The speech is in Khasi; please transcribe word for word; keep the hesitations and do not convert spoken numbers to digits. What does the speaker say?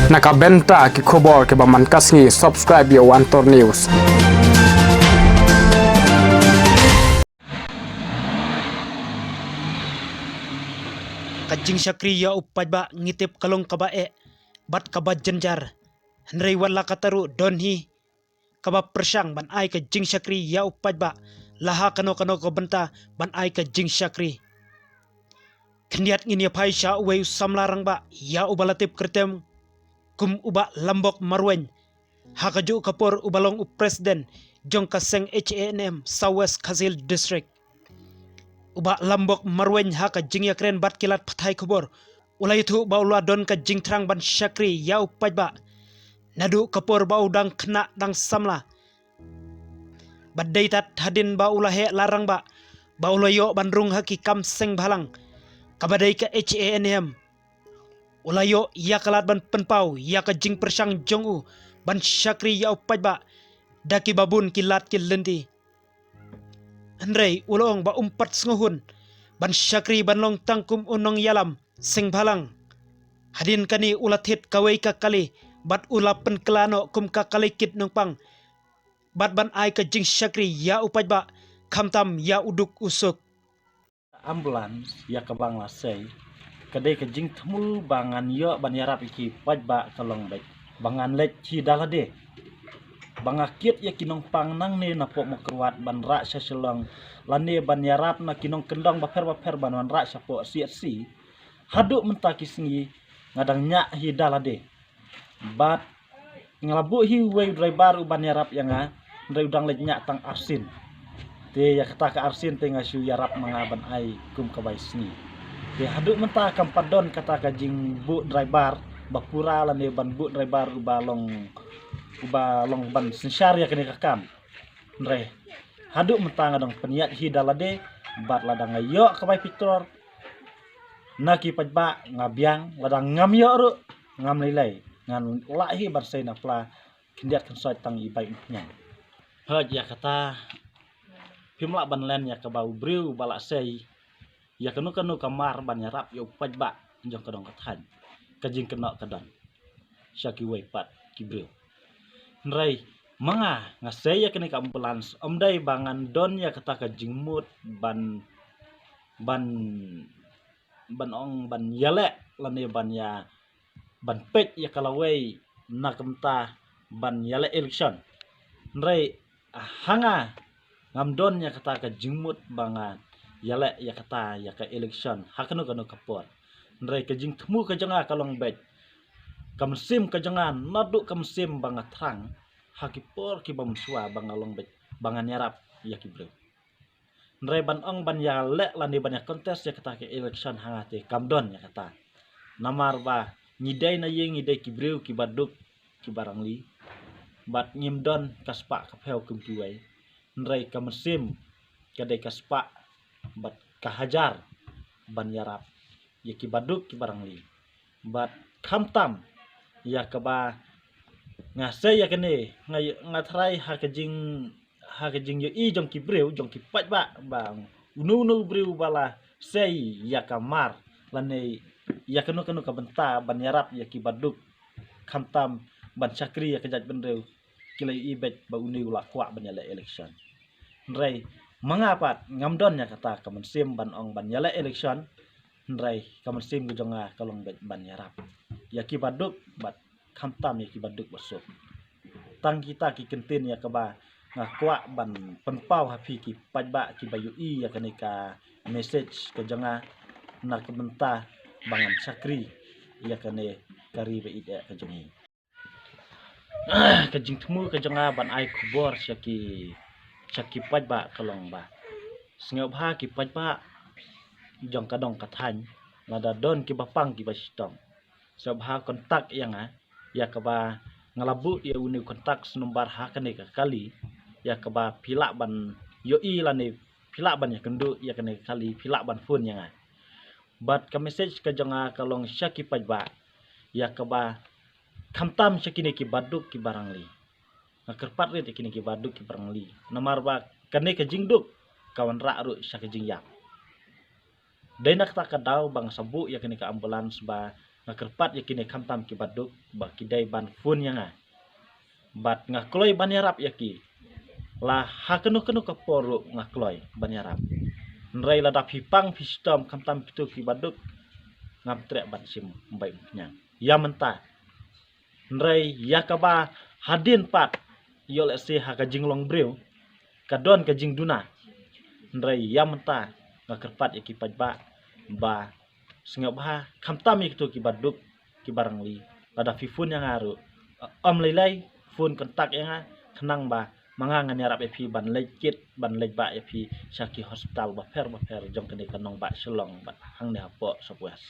Na ka bynta ki khubor kiba man ka sngi, subscribe ïa u Antor News. Ka jingshakri ïa u paidbah ngi tip ka long kaba eh bad kaba jynjar. Hynrei wat la katta ruh don hi kaba pyrshang ban ai ka jingshakri ïa u paidbah, la ha kano kano ka bynta ban ai ka jingshakri. Khyndiat ngin ïa phai sha uwei u samla rangbah ïa uba la tip kyrteng kum u Bah Lambok Marwein, ha kajuh ka por uba long u president jong ka seng H A N M South West Khasi Hills District. U Bah Lambok Marwein ha ka jingïakren bad ki lad pathai khubor u la ïathuh ba u la don ka jingthrang ban shakri ïa u paidbah naduh ka por ba u dang khynnah dang samla, bad dei tad hadien ba u la heh la rangbah ba u la ïoh ban rung ha ki kam seng bhalang kaba dei ka H A N M. U la ïoh ïa ka lad ban pynpaw ïa ka jingpyrshang jong u ban shakri ïa u paidbah da kiba bun ki lad ki lynti. Hynrei u la ong ba um pat sngewhun ban shakri ban long tang kum u nongïalam seng bhalang. Hadien kane u la thied kawei ka kali bad u la pynkylla noh kum ka kali kit nongpang bad ban ai ka jingshakri ïa u paidbah, khamtam ïa u duk u suk. Ambulance ïa kaba nga la sei ka dei ka jingthmu ba ngan ïoh ban ïarap ïa ki paidbah ka long beit ba ngan leit hi da lade. Ba nga kit ïa ki nongpang nangne na Pohmokruad ban rah sha Shillong, lane ban ïarap na ki nongkyndong bapher bapher ban wanrah sha Pohcity. Haduh mynta ki sngi nga dang ñiah hi da lade. Bad nga la buh hi uwei u driver u ban ïarap ïa nga, hynrei u dang leit ñiah tang arsien. Te ïa kata ka arsien te nga shu ïarap ma nga ban ai kum ka bai sngi. Te haduh mynta kam pat don kata ka jingbuh driver ba pura lane ban buh driver uba long, uba long ban synshar ïa kane ka kam. Hynrei haduh mynta nga dang pynïaid hi da lade, bad lada nga ïoh ka bai petrol na ki paidbah nga biang, lada ngam ïoh ruh ngam lei lei, ngan lah hi ban sei na pla, khyndiat khynsoit tang i bai umphniang. Hooid, ïa kata phim lah ban len ïa kaba u briew ba la sei ïa kano kano ka mar ban ïarap ïa u paidbah jong ka dong ka thaiñ. Ka jingkynnoh ka don sha kiwei pat ki briew. Hynrei ma nga, nga sei ïa kane ka ambulance ym dei ba ngan don ïa kata ka jingmut ban, ban, ban ong ban ïaleh lane ban ïa, ban peit ïa ka lawei na ka bynta ban ïaleh election. Hynrei ha nga ngam don ïa kata ka jingmut ba nga ïaleh ïa kata ïa ka election ha kano kano ka por. Hynrei ka jingthmu ka jong nga ka long beit ka mynsiem ka jong nga, naduh ka mynsiem ba nga thrang ha ki por kiba mynshuwa ba nga long beit ba ngan ïarap ïa ki briew. Hynrei ban ong ban ïaleh lane ban ïa contest ïa kata ka election ha nga te kam don ïa kata. Namar ba ngi dei na ïing, ngi dei ki briew kiba duk kiba rangli. Bad ngim don ka spah ka phew kum kiwei. Hynrei ka mynsiem ka dei ka spah bad ka hajar ban ïarap ïa kiba duk kiba rangli. Bad khamtam ïa kaba nga sei ïa kane, nga, nga tharai ha ka jing, ha ka jingïohi jong ki briew, jong ki paidbah, ba uno uno u briew ba la sei ïa ka mar lane ïa kano kano ka bynta ban ïarap ïa kiba duk, khamtam ban shakri ïa ka jaitbynriew, ki la ïohi beit ba une u la kwah ban ïaleh election. Hynrei ma nga pat ngam don ïa kata ka mynsiem ban ong ban ïaleh election. Hynrei ka mynsiem ka jong nga ka long beit ban ïarap ïa kiba duk bad khamtam ïa kiba duk ba suk. Tang kita ki kyntien ïa kaba nga kwah ban pynpaw ha phi ki paidbah kiba ïohi ïa kane ka message ka jong nga na ka bynta ba ngan shakri ïa kane ka ri ba ïeit eh ka jong ngi. Ka jingthmu ka jong nga ban ai khubor sha ki, sha ki paidbah ka long ba sngewbha ki paidbah jong ka dong ka thaiñ, lada don kiba pang kiba shitom, sngewbha contact ïa nga, ïa kaba nga la buh ïa une u contact number ha kane ka kali, ïa kaba phi lah ban ïohi lane phi lah ban ïakynduh ïa kane ka kali, phi lah ban phone ïa nga. Bad ka message ka jong nga ka long sha ki paidbah, ïa kaba khamtam sha kine kiba duk kiba rangli. Nga kyrpad rit ïa kine kiba duk kiba rangli. Namar ba kane ka jingduk ka wanrah ruh sha ka jingïap. Dei na kata ka daw ba nga sa buh ïa kane ka ambulance ba Nga kyrpad ïa kine khamtam ki baduk ba ki dei ban phone ïa nga. Bad nga kloi ban ïarap ïa ki. La ha kano kano ka por ruh nga kloi ban ïarap. Hynrei lada phi pang phi shitom khamtam kito ki baduk, ngam treh ban shim bai umphniang. Ïa mynta. Hynrei ïa kaba hadien pat, ïoh lehse ha ka jinglong briew ka don ka jingduna. Hynrei ïa mynta nga kyrpad ïa ki paidbah ba sngewbha khamtam ïa kito ki baduk ki barangli. Lada phi phone ïa nga ruh, ym lei lei phone contact ïa nga, khnang ba ma nga ngan ïarap ïa phi ban leit kit ban leit bah ïa phi sha ki hospital bapher bapher jong kane ka nongbah Shillong bad hangne hapoh South West.